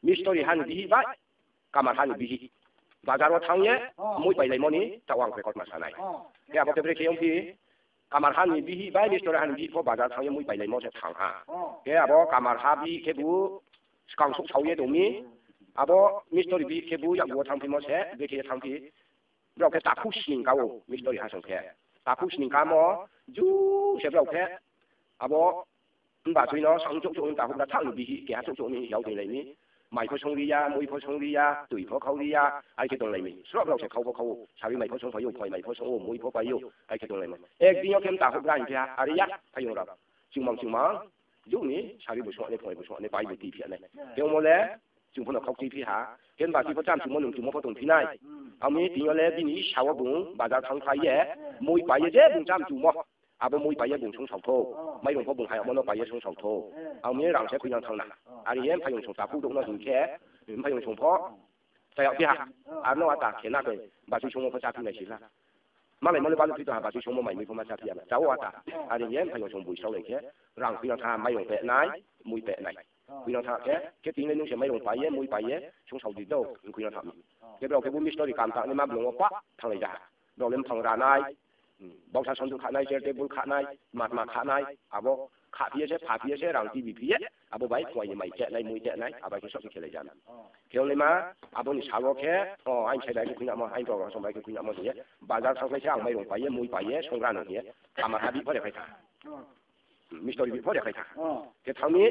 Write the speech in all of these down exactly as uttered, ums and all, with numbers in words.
Mistori ha ni bihih bai kamar ha ni bihih bazar wo thanng ye mui pailaimo ni taoh ang khe kautma sa nai. Khe abo khe brekhe ong phi, kamar ha ni bihih bai mistori ha ni bihih pho bazar thanng ye mui pailaimo se thanng ha. Khe abo kamar ha bihih khebu skang souhsao ye tong mi, abo mistori bihih khebu yakgu wo thanngphimo se brekhe ye thanngphi. Brao khe takhu sning ka ou, mistori ha song khe. Takhu sning kamo, ju se brao khe, abo, himba tui no sang chouh chouh ni takhu bra thaoh ni bihih keha chouh chouh ni yag toinglai mi. Mai pho songri ya, mui pho songri ya, tui pho khauri ya, are khe tonglai mi. Sroh brao se khau pho khau ou, sabi mai pho songphai ou, phai mai pho song ou, mui pho pai ou, are khe tonglai mi. Ekdin yo khe mtakhu bra hing khe ha, are ya, phaiyong rao. Chungmang chungmang, ju ni sabi bo song nai, phai bo song nai, pai bo tui phi ya nai. Khe omo le, chung pho no khau tui phi ha. Khe himba tui pho cham chumo nung chumo pho tong phi nai. Ang mi tini yo le bini sa wo bung bazar thanngphai ye, mui pai ye je bung cham chumo. Abo mui pai ye bung songsao thou. Mairung pho bung hayagmo no pai ye songsao thou. Ang mi rang se khuinang thanng na. Are ye phaiyong song takhu douh no hing khe, phaiyong song pho chayag phi ha. Ar no ata khe na khe, bachoi songmo pho chá phi nai si la. Malaimo le baluh phi tong ha, bachoi songmo mai mui pho ma chá phi ya na. Chá ou ata. Are ye phaiyong song bui saolai khe, rang khuinang thanng ha, mairung peh nai, mui peh nai. Khuinang thanng khe, khe tini le nung se mairung pai ye, mui pai ye, songsao di do, khuinang thanng mi. Khe brao khebu mistori kam tang naima blung wo pah thannglai ja ha. Brao le mphang ra nai, bausa sondu kha nai, chair table kha nai, tma tma kha nai, abo khaphi ye se, phaphi ye se, rang tibi phi ye, abo bai phuaini mai teh nai, mui teh nai, abai khe soh khe khelai ja nai. Khe ong naima, abo ni sal wo khe, o, aini sai bai khe khuinangmo, aini rao rao song bai khe khuinangmo hing ye, bazar thanngkhlai se ang mairung pai ye, mui pai ye, songra no hing ye, kamar ha bihih pho rephai tha. Mistori bihih pho rephai tha. Khe thanng mi,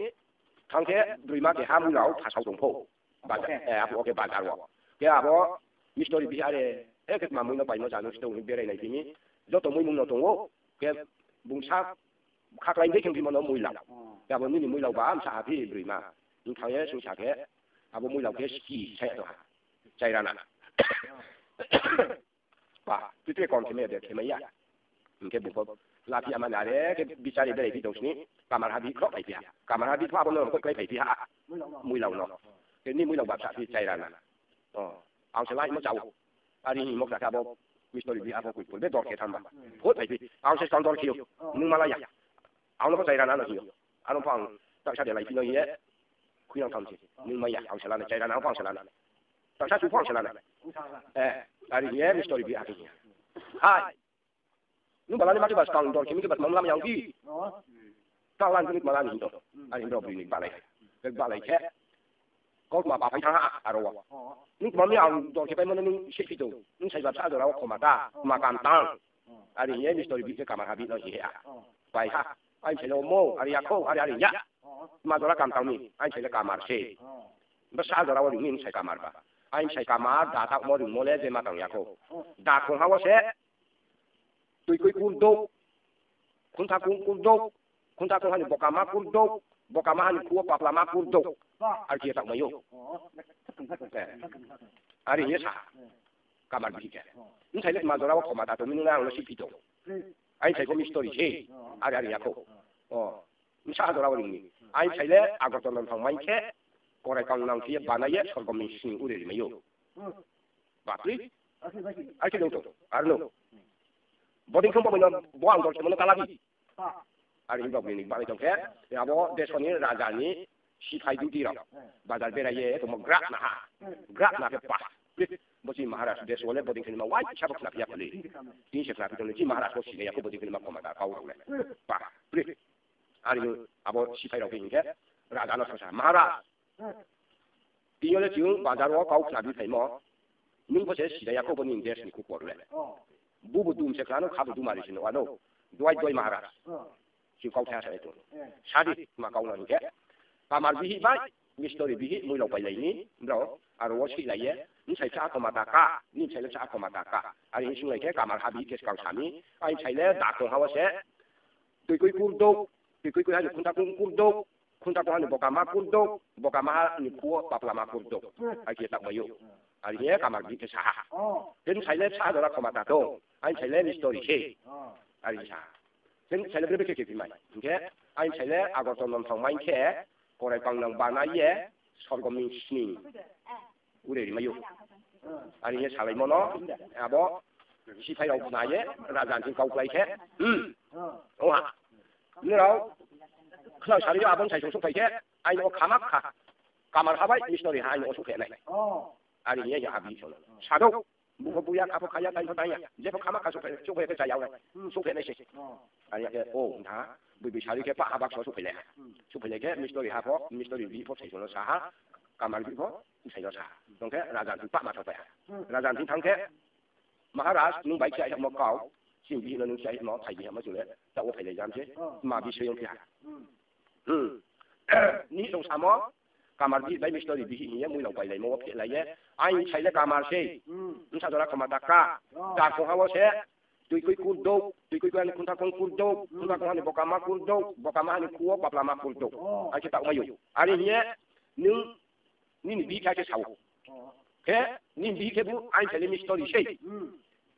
thanng khe broima keha mui rao phasao tong pho. Abo khe bazar wo. Khe abo mistori bihih are, e khe tma mui no paimo chá no se tong hing berai nai phi mi. Joto mui mung no tong ou. Khe bung sa khaklai dei khe phimo no mui lau. Khe abo nini mui lau ba bsa ha phi broima. Hing thanng ye sungsa khe, abo mui lau khe ski sa ya tong ha. Chairana. Ba, tui tre kom khe mai ya, de khe mai ya. Hing khe bung pho laphi ya mani are khe bichari berai phi tong sini, kamar ha bihih khroh phai phi ha. Kamar ha bihih pho abo no rangkot klái phai phi ha. Mui lau no. Khe ni mui lau ba bsa phi chairana. O, ang se laimo chá ou. Are hingmo kta khe abo mistori bihih abo koi pul be dor khe thanng ba. Phot phai phi. Ang se skang dor khe ou. Nung ma la ya. Ang no pho chairana no hing ou. Aro pho ang taksa de lai phi no hing ye. Khuinang thanng se. Nung mai ya, ang se la nai, chairana pho ang se la nai. Taksa chu pho ang se la nai. E, are hing ye mistori bihih akhe hing ye. Hai. Nung bala ni ma khe ba skang dor khe mi khe ba tma mla mi yang phi. Kau lan khe ni tma la ni hing tong. Are hing brao broi ni balai. Balai khe. Kautma ba phai thanng ha aro wo. Nung tma mi ang dor khe paimo no nung se phi tong. Nung sai ba bsa jora wo khoma ta, tma kam tang. Are hing ye mistori bihih khe kamar ha bihih no hing ye ha. Pai ha. Aini sai le omo, are ya khou, are are ya. Tma jora kam tang mi, aini sai le kamar se. Bsa jora wo ring mi, aini sai kamar ba. Aini sai kamar, da taohmo ringmo le je ma tang ya khou. Da khongha wo se, tui koi kur douh, khunta kung kur douh, khunta kongha ni bokama kur douh, bokama ha ni khu wo paplama kur douh. Are khe ye taohmai ou. Are hing ye sa. Kamar bihih khe. Bsai le tma jora wo khoma ta tong mi nung le ang no si phi tong. Aini sai pho mistori se. Are are ya khou. O. Bsa jora wo ring mi. Aini sai le Agartala no thanng mai khe, korai kang nang khe ye banai ye sorgo ni sning ure ri mai ou. Bapre. Are khe nung tong. Ar no. Bodei khe bo bai no bo ang dor khemo no kala di. Are hing brao bini balai tong khe, abo deso ni raja ni siphai duty rao bazar berai ye tongmo grak na ha. Grak na khe pa. Bo chini Maharaj deso le bodei khe ni ma waisa bo khna phi ya khali. Tini se khna phi tong le chini Maharaj bo sinai ya kho bodei khe ni ma khoma ta kau rao le. Pa. Are abo siphai rao khe hing khe raja no sa sa, Maharaj, tini yo le chung bazar wo kau khna bi phaimo, nung pho se sida ya kho bo ni desh ni khupor le. Bubu dum se khna no, khabo dum ari se no ano. Duai duai Maharaj. Chung kau thai sa tong. Sadi ma kau no hing khe. Kamar bihih bai, mistori bihih, mui rao pailai ni, brao, aro wo sihlai ye, bsai sa khoma ta ka, ni bsai le sa khoma ta ka. Ari hing sunglai khe kamar ha bihih khe skang sa mi, aini bsai le da khongha wo se, tui koi kur douh, tui koi koi ha ni khunta kung kur douh, khunta kung ha ni bokama kur douh, bokama ha ni khu wo paplama kur douh. Are khe taohmai ou. Are hing ye kamar bihih khe sa ha. Khe bsai le sa jora khoma ta tong. Aini bsai le mistori se. Are sa ha. Khe bsai le bre bre khe khe phi mai. Hing khe aini bsai le Agartala no thanng mai khe, korai kang nang banai ye, sorgo ni sning ure ri mai ou. Are hing ye salaimo no, abo siphai rao khna ye, raja ni kau klái khe, hmm, ong ha. Nrao, khna sari yo abo bsai song souhphai khe, aini wo khama kha. Kamar ha bai mistori ha aini o souhpheh nai. Are hing ye ya abi song no. Sadou. Bung pho buya, kha pho khaya, tai pho tang ya. Je pho khama kha souhpheh, souhpheh khe cha ya nai. Souhpheh nai se. Are ya khe, o, na, bui bui sari khe pah ha bakso souhpheh nai. Souhpheh nai khe mistori ha pho, mistori bihih pho sai song no sa ha. Kamar bihih pho sai no sa ha. Tong khe raja ni pah ma thang pai ha. Raja ni thang khe, Maharaj, nung bai khe aihamo kau, chini bihih no nung khe aihamo, phai bihih ma chung le, taoh wo phailai jam se, ma bisoy ong khe ha. Hmm. Ni song samo, kamar bihih bai mistori bihih hing ye, muilong pailaimo wo phehlai ye, aini sai le kamar sei, bsa jora khoma ta ka, dar kong ha wo se, tui kui kurdouh, tui kui kui ani khunta kong kurdouh, khunta kong hani bokama kurdouh, bokama hani khuo, papla ma kurdouh. Ai khe taoh mai ou. Are hing ye, nung nini bihih khe sa ou. Khe nini bihih khe bu aini sai le mistori sei.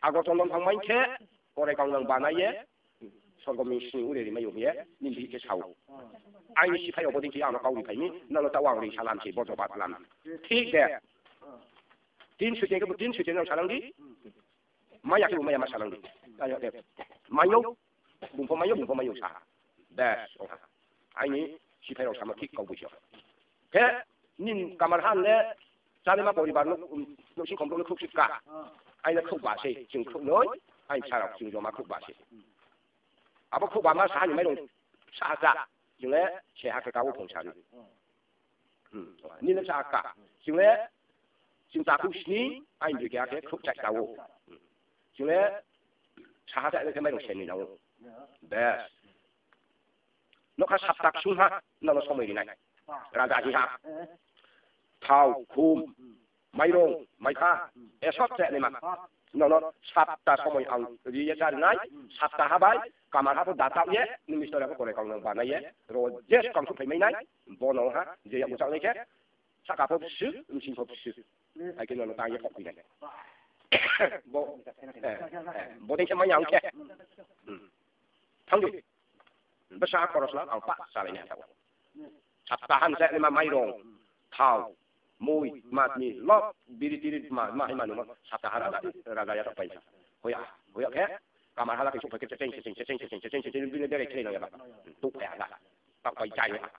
Agor chondon phang mai khe, korai kaunang banai ye, sorgo mi sni ure ri mai ou hing ye, nini bihih khe sa ou. Aini siphai rao bodei khe ang no kau ri phai mi, nang no taoh ang ri salam se, bo joba lam. Thik de. Tin suite khe bu tin suite nang salang di. Maya khe bu maya ma salang di. Mai ou, bung pho mai ou, bung pho mai ou sa ha. Bes, ong ha. Aini siphai rao samo thik kau bui se. Khe, nini kamar ha le, chánaima poribar no, nouhsing khom brouh no khrouh sih ka. Aini khrouh ba se, chung khrouh noi, aini bsa rao chung joma khrouh ba se. Abo khrouh ba ma sa ha ni mairung sa ha cha, chung le se ha khe ka wo phung sa ni. Nini le sa ha ka. Chung le, chung takhu sni, aini bikhe ha khe khrouh chai ka wo. Chung le, sa ha cha le khe mairung se ni nang ou. Bes. Nokha sapta ksung ha, nono somoi ri nai. Raja hi ha. Thao, khum, mairung, maikha, esot se naima. Nono sapta somoi ang ri ye chári nai, sapta ha bai, kamar ha pho dataoh ye, nung mistori ha pho korai kaunang banai ye, ro je skang souhphai mai nai, bo no ha, je yak uchak nai khe, sahka pho bsu, bsing pho bsu. Ai khe nono tang ye phoh phi nai. Bo, bodei khe mai ya ong khe. Thang di. Bsa khoros no ang pah salai nai ha tao. Sapta ha ni sa naima mairung, thao, mui, matni, lok, biri tiri, ma, ma, hai manu mo, sapta ha raja ya tao pai sa. Hoya, hoya khe, kamar ha la khe souhphai khe checheng, checheng, checheng, bini berai khe nang ya ba. Tuh phai ha la. Tao pai jai ha.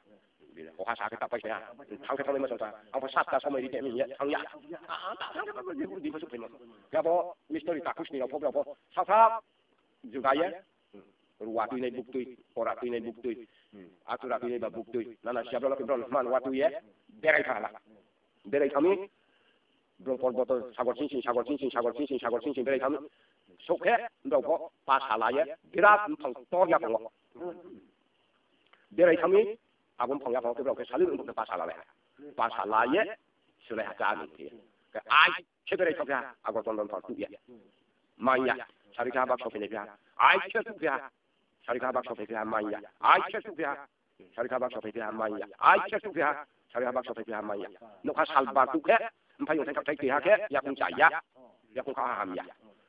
Bini, oha sa khe tao pai sa ha. Thang khe thang nai ma song sa. Ang pho sapta somoi ri te mi ya, thang ya. Thang khe tao di pho souhphai mo. Ya bo, mistori takhu sni rao pho, rao pho. Sapta juga ye, ruwa tuinai buktui, pora tuinai buktui, atura tuinai ba buktui, nana siya bro, bro, man wa tui ye, berai tha la. Berai thami, bro porboto, sagor sing sing, sagor sing sing, sagor sing sing, sagor sing sing, berai thami. Souhkhe, bro pho, pasa la ye, birat mphang tor ya phang o. Berai thami, abo mphang ya phang o, bro khe sali, bro khe pasa la le. Pasa la ye, sulai ha cha ni khe. Ai, Khe berai thok ya, agor tondon thor tuh ya. Mai ya, sari kha bak sophai nai phi ha. Ai khe tuh phi ha. Sari kha bak sophai phi ha, mai ya. Ai khe tuh phi ha. Sari kha bak sophai phi ha, mai ya. Ai khe tuh phi ha. Sari kha bak sophai phi ha, mai ya. Nokha salbar tuh khe, mphai yong thai thak thai tui ha khe, yakhung cha ya. Yakhung kha ha ham ya.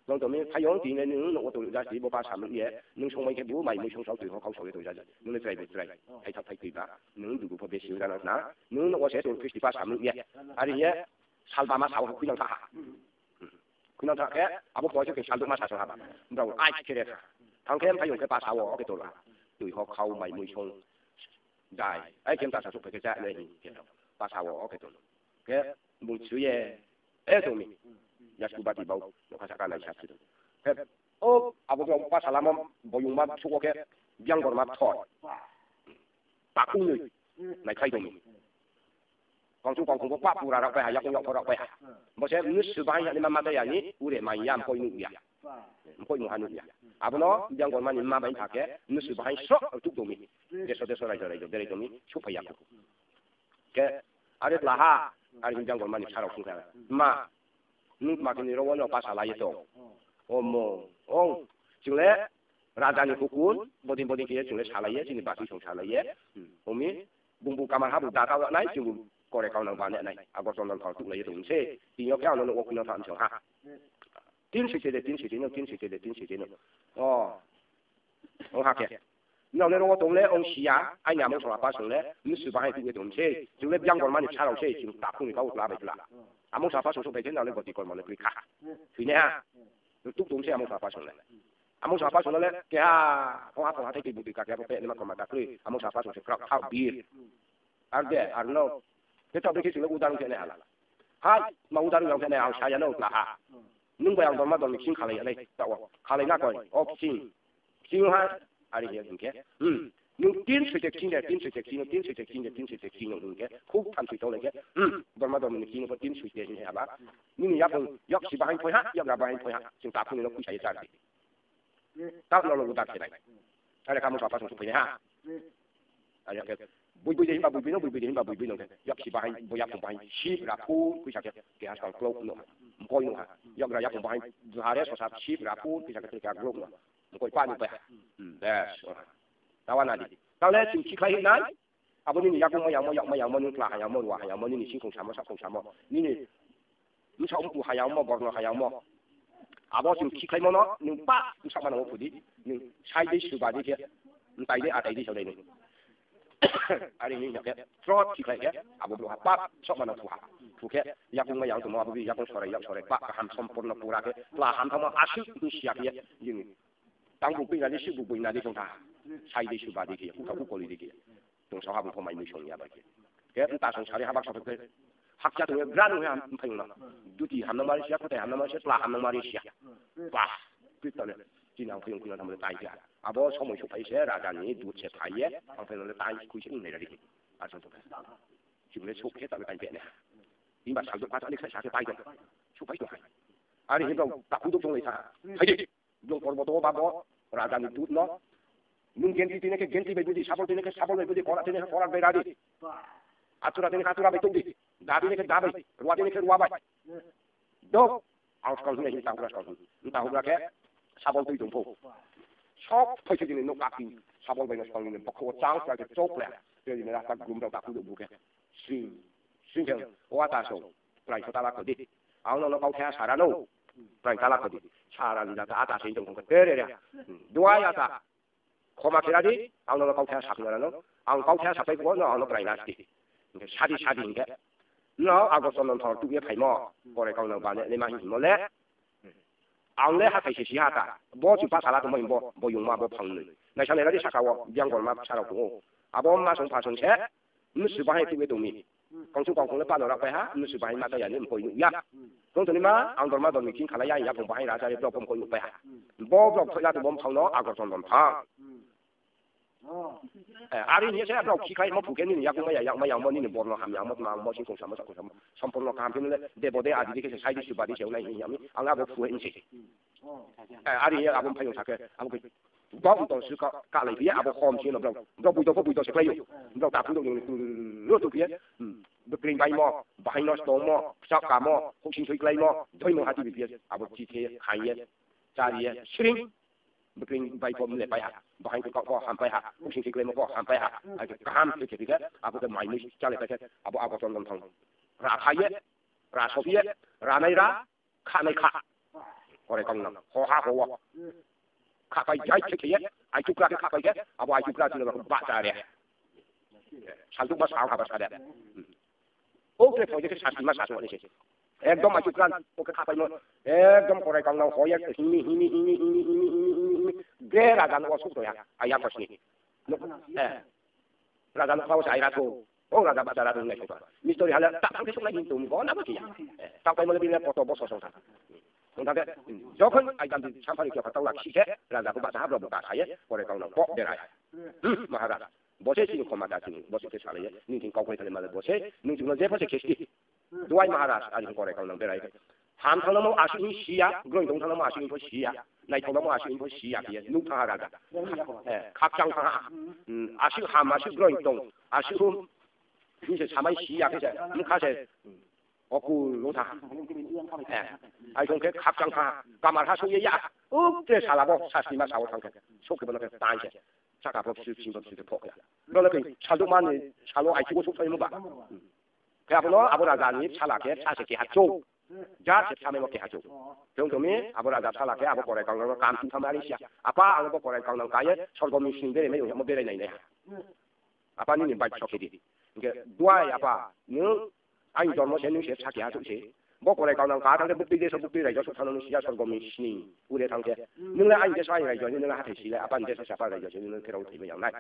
Nung to mi phai yong tini nung nokwo tong jasi bo pa samung ye. Nung songmai khe bu mai mui song sao tui ho khau sao ye tong jasi. Nung le trai bu trai. Thai thak thai tui ba. Nung dugu pho besi ura nang na. Nung nokwo se tong Christi pa samung ye. Ari ye. Salba ma sao khuinang tha ha. Khuinang tha khe, abo poi khe saldouh ma sa song ha ba. Brao ai khe re tha. Thang khe mphai yong khe pa sao, o khe tong ha. Tui ho khau mai mui song. Dai. Ai khe mta sa souhphai khe cha nai hing khe. Pa sao, o khe tong. Khe bung chu ye. E tong mi. Yasku bati bau. Nokha saka nai sa chu. Khe, o, abo brao pa salamo, boyung ma suh o khe, biang gor ma thoi. Takhu noi. Nai khai tong mi. Kongsu kongkhong bo pa pura rao pai ha, yakung yakpho rao pai ha. Bo se mnusu bahai ya ni ma mata ya ni, ure mai ya, mpoi nuh ya. Mpoi mungha nuh ya. Abo no, biang gor mani ma bai tha khe, mnusu bahai sroh tuh tong mi. Deso deso raijo raijo berai tong mi, souhphai ya kho. Khe, are tla ha, are hing biang gor mani sarao sung kha. Ma, nung ma kini ro wo no pa salai ye tong. O mo, ong, chung le, raja ni hukun, bodin bodin khe ye chung le salai ye, chini bati song salai ye. Ong mi, Bung bu kamar ha bu data nai, chung bu kore kau nang ba ne nai. Agor chondon thor tuh lai ye tong se. Tini yo khe ang no nuh wo khuinang tha song ha. Tin sui se de, tin sui se no, tin sui se de, tin sui se no. O. Ong ha khe. Nang le ro wo tong le, ong si ya, aini among song apa song le, mnusu bahai tuh ye tong se. Chung le biang gor mani sarao se, chung takhu ni kau tla bai tla. Among song apa song souhphai khe, nang le goti kormo le kroi kha. Sui ne ha. Tuh tong se among song apa song le. Among song apa song le, keha, ong ha, ong ha, thai tui bu tui ka, keha, pho pe, ne ma koma ta kroi. Among song apa song se, krak, thak, bir. Ar de, ar no, Khe taoh dei khe chung le udaron khe nai hala. Hai, ma udaron yang khe nai ang saya no tla ha. Nung bai ang dorma dormi kching khalai ya nai, taoh wo. Khalai na koi, o kching. Kching ha, are hing ye hing khe. Hmm. Nung tin soi te kching de, tin soi te kching, tin soi te kching de, tin soi te kching hing khe. Khub tham soi tong lai khe. Hmm. Dorma dormi ni kching pho tin soi te hing ye aba. Nini yaphung, yok si bahai phoi ha, yok ra bahai phoi ha. Chung takhuni no kuisa ye char di. Taoh no logo dak khe nai. Are kamo sapa song song phai nai ha. Are khe, bui bui de himba bui bui no, bui bui de himba bui bui no khe. Yok si bahai, bo yaphung bahai, sip ra phu, kuisa khe, keha skang klok no. Mkoi no ha. Yok ra yaphung bahai, duha re sosa sip ra phu, kuisa khe, keha klok no. Mkoi pa ni pa. Hmm, bes, o ha. Tawa na di. Taoh le chung chikhlai hi nai. Abo nini yakung ma yangmo, yak ma yangmo, nung tla ha yangmo, rua ha yangmo, nini singkhong samo, sakhong samo. Nini Bsa mpu hayangmo, borno hayangmo. Abo chung khikhlaimo no, nung pa bsa manang wo phu di, nung sai dei suba di khe, mtai dei atai dei sao dei nung. Are ni hing khe, tro khikhlai khe, abo brouh ha pa bsa manang phu ha. Phu khe, yakung ma yang tongmo, abo bi yakung sorai, yak sorai, pa kaham somporno pura khe, tla ham thangmo, asuh hing siya khe, jing tang bu bina di, suh bu bina di tong tha. Sai dei suba di khe, uthao ukoli di khe. Tong sao ha bung pho mai mui song ya bai khe. Khe mta song sari habak song khe. Hakcha tong ye bra nung ya mphai no. Duti hamnang mari siya, kutai hamnang mari siya, tla hamnang mari siya. Ba, Kristo le. Chini ang phai ong khina thamle tai khe. Abo somoi souhphai se raja ni dut se phai ye, ang phai no le tai khui se ong nai ra di. Asong tong khe. Chung le souh khe ta le tai peh ne. Himba sal dok pa ta le khai sa khe tai tong. Souhphai tong hai. Are himba takhu dok tong lai sa. Hai di. Blung porboto ba bo raja ni dut no. Nung genti tini khe genti bai budi, sabol tini khe sabol bai budi, korat tini khe korat bai ra di. Atura tini khe atura bai tong di. Da tini khe da bai, rua tini khe rua bai. Dok, ang skang hing nai hing tang hura skang hing. Nta hura khe sabol tui tong pho. Sok phai khe tini no kati sabol bai no skang ni bokho wo chang khe chok le. Tini rasta grum rao takhu dok bu khe. Sring, sring khe, o ata song, prai kho tala kho di. Ang no no kauthai sara no, prai tala kho di. Sara ni jata ata sing tong kho tere re. Duai ata, khoma khe ra di, ang no no kauthai sakhnara no, ang kauthai sapai kho no ang no prai na di. Hingkhe sadi sadi hingkhe, no Agor Chondon thor tuh ye phaimo, pore kau no bane ne ma hingmo le. Ang le hathai se si ha ta. Bo chu pa sala tongmo himbo, bo yungma bo phangnoi. Naisa nai ra di saka wo, biang gorma bsa rao tong ou. Abo ma song pha song se, mnusu bahai tuh ye tong mi. Kangsu kangkhong le pa no rapai ha, mnusu bahai ma ta ya ni mkoi nuh ya. Tong tong ni ma, ang dorma dormi kching khalai ya, yaphang bahai raja ye brao pho mkoi nuh pai ha. Bo brao thoila tong bo mphang no, Agor Chondon phang. Eh, are hing ye se brao khikhlai mo phu khe nini yakung ma ya, yakma yangmo, nini borno ham yangmo, tma yangmo, singkong samo, sakong samo, somporno kaham khe nung le, debo de, adi di khe se, sai di, suba di se, ongnai hing yag mi, ang abo phu hing se. Eh, are hing ye abo mphai yo sa khe, abo khe, bau tong su ka, kalai phi ye, abo hom si no brao, brao buido pho buido se khlai ou, brao takhu rao ni, ro tu phi ye, hmm, bkring baimo, bahai nosto ongmo, kchak kamo, houhsing thoi kláimo, doimo hati bi phi ye, abo chithe, hai ye, chari ye, sring. Bkring bai pho mle pai ha, bahai khe kau pho ham pai ha, houhsing thoi kláimo pho ham pai ha, ai khe kaham khe khe khe, abo khe mai mui chale pai khe, abo Agor Chondon thang. Ra phai ye, ra sophi ye, ra nai ra, kha nai kha. Korai kau nang, ho ha ho wo. Kha pai jai khe khe ye, ai chukra khe kha pai khe, abo ai chukra chini ba cha re. Saltuh ba sao ha ba sa de. O tre phoi de khe sasti ma sasung ni se. Ekdom achukran, o khe khapaimo. Ekdom korai kang nang hoye, hini, hini, hini. Ge raja no o suk toya, aya kosni. Eh. Raja no kau sai ra to. O raja ba raja nai sung. Mistori hala, tak sung sung nai hintu, bo na ba kiya. Eh, tak paimo le bini poto bo sosong ta. Ong ta khe, jokhon ai dam di sampha ni khe khatau lak si khe, raja ko ba sa ha bro bo ka sa ye, korai kang nang ko berai. Hmm, Maharaj. Bo se chini khoma da chini, bo se khe salai ye, nini thing kau khlai thani male bo se, nung chukno jepho se khesti. Duai Maharaj, ani korai kau nang berai. Ham thangnamo asuh hing siya, groin tong thangnamo asuh hing pho siya, nai thangnamo asuh hing pho siya, khe ye, nung thanng ha raja. Eh, khakchang thanng ha. Hmm, asuh ham, asuh groin tong, asuh hum, hing se samai siya, khe se, mkha se, Okul ong tha. Eh, ai kong khe khakchang kha, kamar ha souh ye ya. Uk tre sala bo, sasti ma sao thang khe. Souh khe bo no khe tai se. Saka bo bsu, sing bo bsu khe phoh khe. Bo no khe salduhma ni salo ai chugo souh thai mo ba. Khe abo no, abo raja ni sala khe, sa se keha chou. Jar se samai mo keha chou. Chong chong mi, abo raja sala khe, abo korai kang nang kam tu thamari siya. Apa, ang bo korai kang nang kai ye, sorgo mi sing bere mai, mo bere nai nai ha. Apa nini bai sok khe di. Hingkhe, duai apa, nung aini jormo se nung se sakhe ha se. Bo korai kaunang ka thang khe buktui deso buktui raijo souh thang nung siya sorgo mi sning ure thang khe. Nung le aini deso aini raijo ni nung le hathai si le apa ni deso sapa raijo se nung le pherao thoi mai yang nai.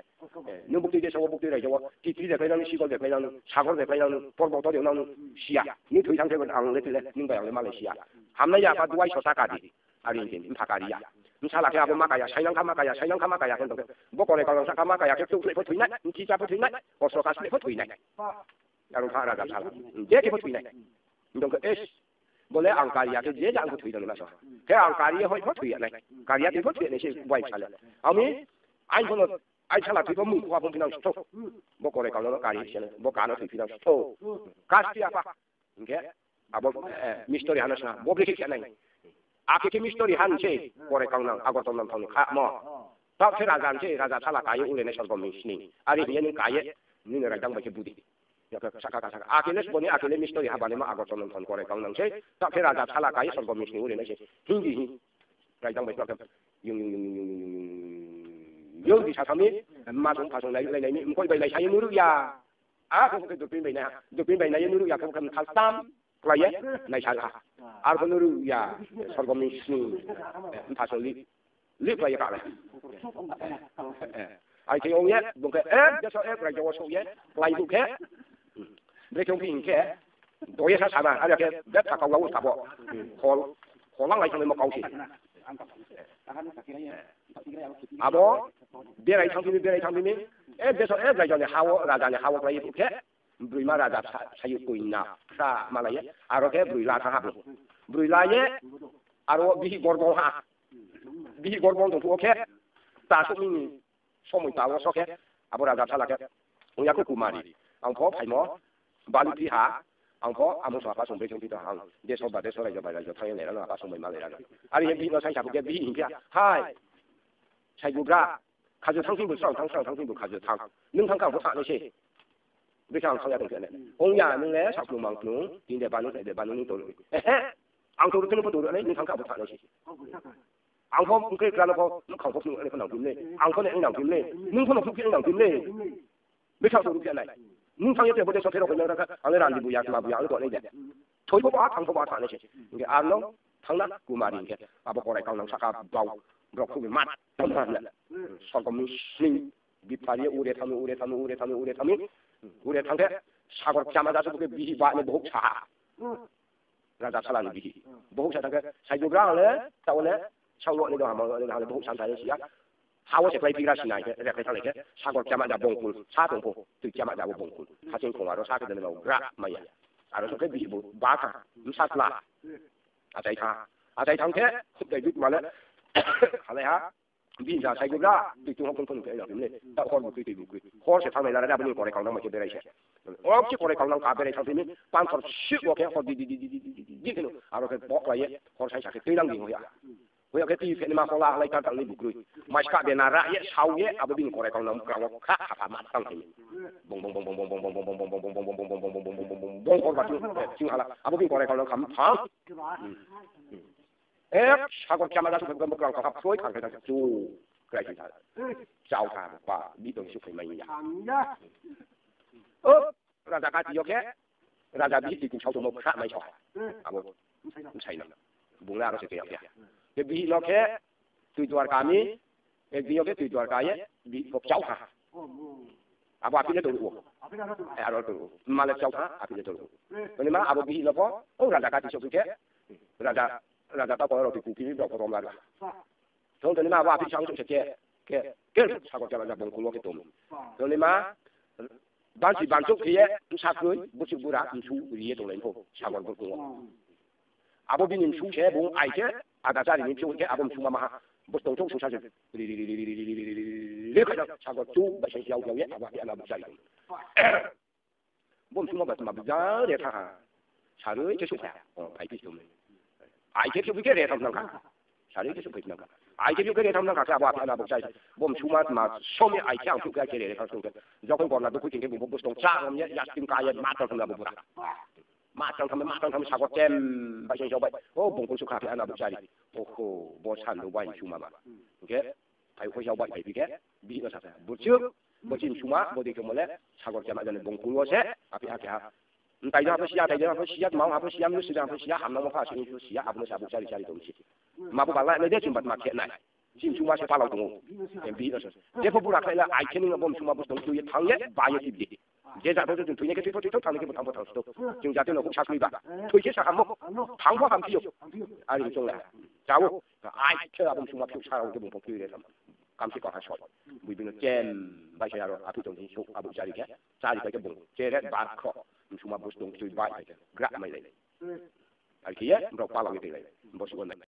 Nung buktui deso wo buktui raijo wo titri de khlai nang, sikol de khlai nang, sagor de khlai nang, porboto de nang siya. Nung thoi thang khe ang le thoi le nung bai ang le malai siya. Hamnai ya apa duai sosa ka di. Ari hing khe mpha kari ya. Bsala khe abo ma kaya, sainang kha ma kaya, sainang kha ma kaya khe tong khe. Bo korai kaunang saka ma kaya khe tuk le pho thoi nai, nchi cha pho thoi nai, kosro ka sle pho thoi nai. Aro kha raja bsala. Je khe pho thoi nai. Tong khe es. Bo le ang kari ya khe je ja ang pho thoi tong nai ma so. Khe ang kari ya hoi pho thoi ya nai. Kari ya thoi pho thoi ya nai se bai sa le. Ami, aini pho no, aini bsala thoi pho mung kha pho phinang sthou. Bo korai kaunang no kari se le, bo ka no thoi phinang sthou. Kasti apa. Hing khe, abo, eh, mistori hano sa, bo brekhe khe nai. Akhe khe mistori han se, korai kaunang, agor tong nang thang ni kha mo. Tao khe raja se, raja bsala ka ye ure nai sorgo mi sning. Ari hing ye nung ka ye, nini raidang bai khe budi. Ya khe saka ka saka. Akhe le sbo ni, akhe le mistori ha bani ma agor tong nang thang korai kaunang se. Tao khe raja bsala ka ye sorgo mi sning ure nai se. Hing di hing. Raidang bai khe. Yung, yung, yung, yung, yung, yung, yung, yung, yung. Yung di sa thang mi, ma song pha song lai, lai, lai, mi, mkoi bai lai sa ye nuru ya. A, khe khe dopin bai nai ha. Dopin bai nai ye nuru ya, khe khe mthal tam klái ye nai sa ha. Ar khe nuru ya, sorgo mi sning, eh, mpha song li, li klái ye ka nai. Eh, ai khe ong ye, bung khe, eh, deso, eh, raijo wo souh ye, klái bu khe, bre khe ong phi hing khe, do ye sa sama, ar ya khe, betha kau la wo sabo, khol, khol lang lai thang ni mo kau si. Abo, berai thang phi mi, berai thang phi mi, eh, deso, eh, raijo ni ha wo, raja ni ha wo klái ye bu khe, Broima raja sa-, sayu koina sa malai ye, aro khe broi la thanng ha bo. Broi la ye, aro bihih gorbong ha. Bihih gorbong tong phuh wo khe, ta souh mi ni somoi ta wo so khe, abo raja sala khe, ong ya khe Kumari. Ang pho phaimo, balu phi ha, ang pho amo so apa song bre song phi to ang, deso ba deso raijo ba raijo thanng ye nai rano apa song bai malai rano. Ari ye bihih no saing sa phuh khe bihih hing phi ha, hai, Saibugra, Khajo thanng thing bo srang thanng, srang thanng thing bo khajo thanng. Nung thanng khe ang pho thanng nai se. Bikhe ang thanng ya tong khe nai. Ong ya, nung le sakhlung mangkhlung, tini de ba nung, de ba nung, nung tong. Ehe, ang tong khe nung pho tong nai, nung thanng khe ang pho thanng nai se. Ang pho bkhe kra no pho, nung khang pho phnuh nai pho nang phim le. Ang pho nai nang phim le. Nung pho no phnuh khe nang phim le. Bikhe ang tong khe nai. Nung thanng ye te bo de sothe rao khe nang kha, ang le randi buya, tma buya, ang le tong nai de. Thoi pho ba, thanng pho ba, thanng nai se. Hing khe ar no, thanng na, Kumari hing khe. Abo korai kaunang saka bau, brok phuh ni mat, tong na. Sorgo mi sning, bipar ye ure thanng mi, ure thanng mi, ure thanng mi, ure thanng mi. Ure thanng khe, sagor kchama ja se bo khe bihih ba ni bohouh sa ha. Raja sala ni bihih. Bohouh sa thanng khe, Saibugra ang le, taoh le, saoh lo ni do hama, lo ni do hama, bohouh sa thanng ye si ya. Ha wo se klái pigra sinai khe, re klái thanng lai khe, sagor kchama ja bongkul, sa tong pho, tui kchama ja bo bongkul. Haching khong aro sa khe dene ba gra maya. Aro so khe bihih bo ba tha, bsa tla. Achai tha. Achai thanng khe, dai duk mane, halai ha, bihih ja Saibugra, tui tung hok tung phung khe nang phim le, ta hor bu kroi, tui bu kroi. Hor se thanng nai la ra, abo ni korai kaunang mai khe berai se. O khe korai kaunang ka berai thanng phim mi, panthor sih wo khe hor di, di, di, di, di, di, di, di, di, di, aro khe bok lai ye, hor saisa khe tuinang di hoi ya. Hoi ya khe tui phe ni ma hola halai kar tang ni bu kroi. Maiska bena ra ye, sao ye, abo bini korai kaunang krang wo kha, kha, kha, ma tang khe. Bong, bong, bong, bong, bong, bong, bong, hor ba chung, chung hala. Abo bini korai kaunang kham thang. Hmm. Hmm. Ek sagor kchama ja su khe bong krang kha, kroi khang khe chu. Krai khe thang. Chao tha, ba, bi tong su khe mai ya. O, raja kati yo khe, raja bihih tui tung sao tongmo kha mai sao. Abo, bsai no. Bung le aro se khe ya khe. Khe bihih no khe, tui duar kami, ek din yo khe tui duar ka ye, bihih pho kchao kha. Abo aphi le tong ou. Eh, aro tong ou. Ma le kchao kha, aphi le tong ou. Tong ni ma abo bihih no pho, o raja kati so khe, raja, raja ta ko ro tui kuki ni dok rom la. Tong tong ni ma abo aphi sang se khe, khe, khe, sagor kchama ja bongkul wo khe tong. Tong ni ma, bansi bansouh khe ye, bsa kroi, busu bura, msu ri ye tonglai pho, sagor bongkul wo. Abo bini msu se bung ai khe, ada chari ni msu khe, abo msu ma maha, bo tong thou sungsa se, ri, ri, ri, khaja, sagor chu, bai se yau yau ye, abo aphi ana bo chari. Bo msu ma ba tma bujang re tha ha. Sarui khe souhphai ha. O, phai phi tong. Ai khe phiyouh khe re tham nang kha. Sarui khe souhphai nang kha. Ai khe phiyouh khe re tham nang kha khe abo aphi ana bo chai. Bo msu ma tma somi ai khe ang phiyouh khe ai khe re re tham sung khe. Jokhon gorna dukhu khe bung bo bustong cha ngam ye, yasting ka ye, ma tang tham na bo bura. Ma tang tham, ma tang tham sagor chem, bai se jao bai. O, bongkul sukha aphi ana bo chari. Oho, bo san do bai msu ma ba. Hing khe, phai kho jao bai phai phi khe, bihih no sa khe. Burchuk, bo chini suma, bo dei khe mo le, sagor kchama ja ni bongkul wo se, aphi ha khe ha. Mtai jang ha pho si ya, tai jang ha pho si ya, tma ha pho si ya, mnusu jang ha pho si ya, hamnangmo pha se ong pho si ya, abo no se abo chári chári tong se. Ma bo bala nai de chini batma khe nai. Chini msuma se palau tong ou. Bihih no se. Jepho bura khlai le ai khe nung abo msuma busu tong tui ye thanng ye, ba ye tip di. Je jat pho chung thoi nai khe thoi pho thoi thou, thanng nai khe bo thanng pho thanng thou. Chung jati no khuh sakri ba. Thoi khe sa hammo. Thanng pho hamsi ou. Are ni choung le. Chá ou. Ai khe abo msuma phiouh sa rao khe bung pho phiouh re tham. Kam se kau ha soi. Bui bini chem bai se aro aphi tong si souh abo chári khe. Chári pai khe bung chere bar khro. Msuma busu tong tui bai pai khe. Gra mai lai. Are khe ye brao palau ye tei lai. Bo suh wo nai.